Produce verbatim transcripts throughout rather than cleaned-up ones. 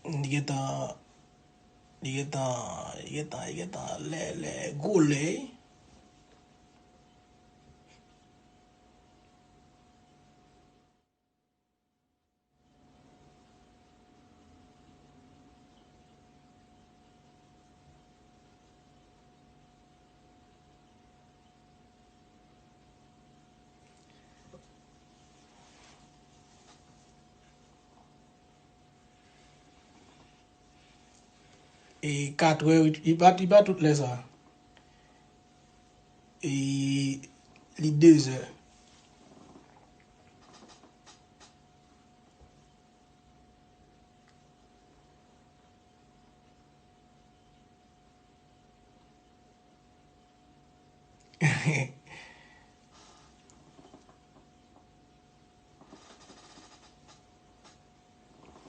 Li gentan, li gentan, li gentan, li gentan lè, lè, gwo lè. E katrè, li pa, li pa tout lè sa. E li dezè.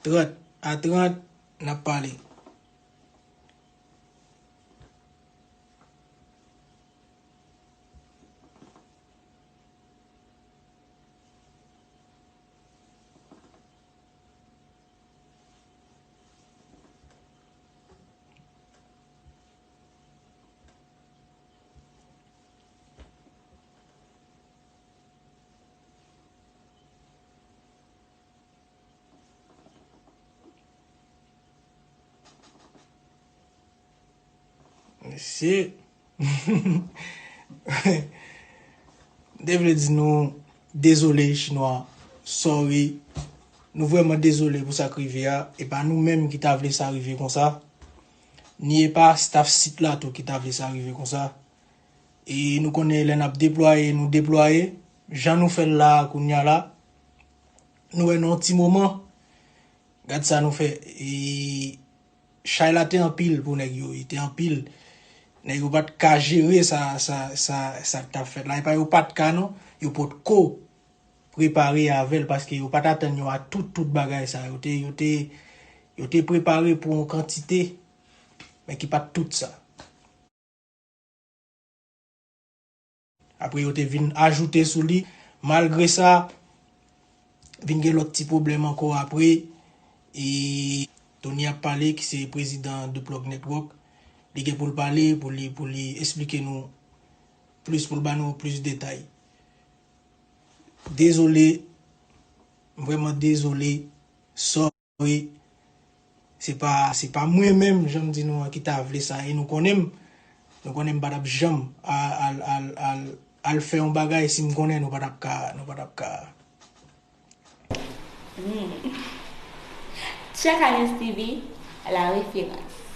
Trant, a trant, n ap pale. Mesye. M te vle di nou dezole, Chinwa. Sorry. Nou vrèman dezole pou sa k rive a. E pa nou menm ki ta vle sa rive konsa. Ni e pa staff sit la tou ki ta vle sa rive konsa. E nou konnen lè n ap deplwaye, nou deplwaye. Jan nou fè l la a, kounye a la, nou wè nan yon ti moman, gad sa nou fè. E chay la te anpil pou nèg yo, li te anpil. Nèg yo pa t ka jere sa, sa, sa, sa k t ap fèt la. E pa yo pa t ka non, yo potko prepare avè l, paske yo pa t atann yo a tout, tout bagay sa. Yo te, yo te, yo te prepare pou yon kantite, men ki pa t tout sa. Apre yo te vin ajoute sou li. Malgre sa, vin gen lòt ti pwoblèm ankò apre. E Tony ap pale, ki se prezidan The Plug Network, li gen pou l pale, pou li, pou li esplike nou plis, pou l ba nou plis detay. Dezole, m vrèman dezole. Sorry. Se pa, se pa mwen menm, jan m di nou an, ki ta vle sa. E nou konnen m, nou konnen m pa t ap janm a-, al, al, al, al fè yon bagay si m konnen nou pa t ap ka, nou pa t ap ka. Hmm. Check Anes T V, la référence.